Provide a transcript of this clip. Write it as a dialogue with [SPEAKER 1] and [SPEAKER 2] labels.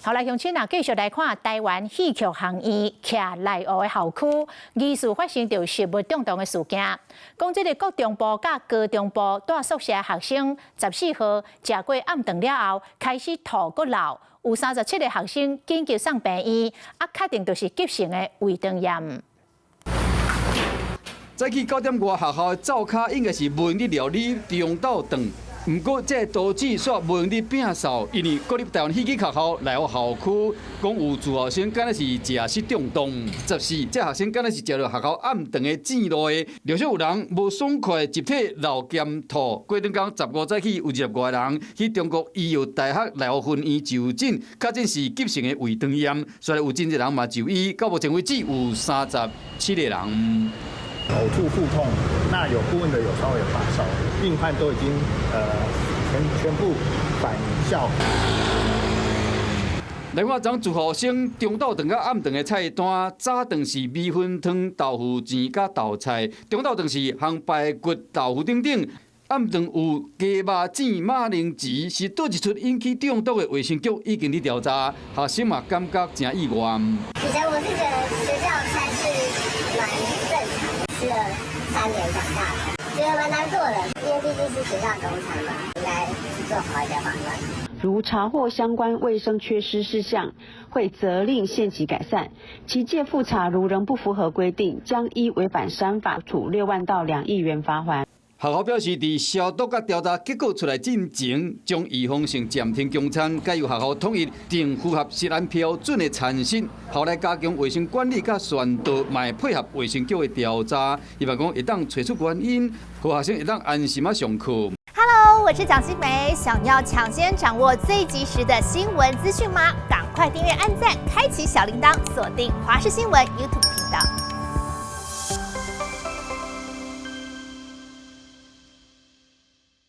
[SPEAKER 1] 好來，鄉親啊，繼續來看臺灣戲曲學院徛內湖的校區，疑似發生著食物中毒的事件。講這个國中部佮高中部蹛宿舍學生14號食過暗頓了後，開始吐閣漏，有37個學生緊急送病院，啊，確定就是急性的胃腸炎。
[SPEAKER 2] 早起9點外，學校的灶跤應該是袂用料理中晝頓。毋過，這個刀子煞袂用得摒掃，因為國立臺灣戲曲學校內湖校區，講有住學生敢若是食食中毒。14，這學生敢若是食著學校暗頓的煎滷的，陸續有人無爽快，集體漏兼吐。過兩工15早起有25個人去中國醫藥大學內湖分院就診，確診是急性的胃腸炎，所以有真濟人嘛就醫，到目前為止有37個人。
[SPEAKER 3] 嘔吐、腹痛，那有部分的有稍微有發燒，病患都已經全部返校。
[SPEAKER 2] 另外，昨住學生中晝頓佮暗頓的菜單，早頓是米粉湯、豆腐糋佮豆菜，中晝頓是烘排骨、豆腐等等。暗頓有雞肉煎馬鈴薯，是佗一出引起中毒的衛生局已經佇調查，學生嘛感覺誠意外。
[SPEAKER 4] 以前我是覺得學校菜是蠻正常，吃了3年長大的，覺得蠻難過的，因為畢竟是學校供餐嘛，應該是做好一點把關。
[SPEAKER 5] 如查獲相關衛生缺失事項，會責令限期改善。其屆復查如仍不符合規定，將依違反食安法處6萬到2億元罰鍰。
[SPEAKER 2] 學校表示，佇消毒佮調查結果出來進前，將預防性暫停供餐，改由學校統一訂符合食安標準的餐食。後來加強衛生管理佮宣導，嘛會配合衛生局的調查，希望講會當揣出原因，予學生會當安心仔上課。
[SPEAKER 6] Hello，我是蔣新梅，想要搶先掌握最及時的新聞資訊嗎？趕快訂閱、按讚、開啟小鈴鐺，鎖定華視新聞 YouTube 頻道。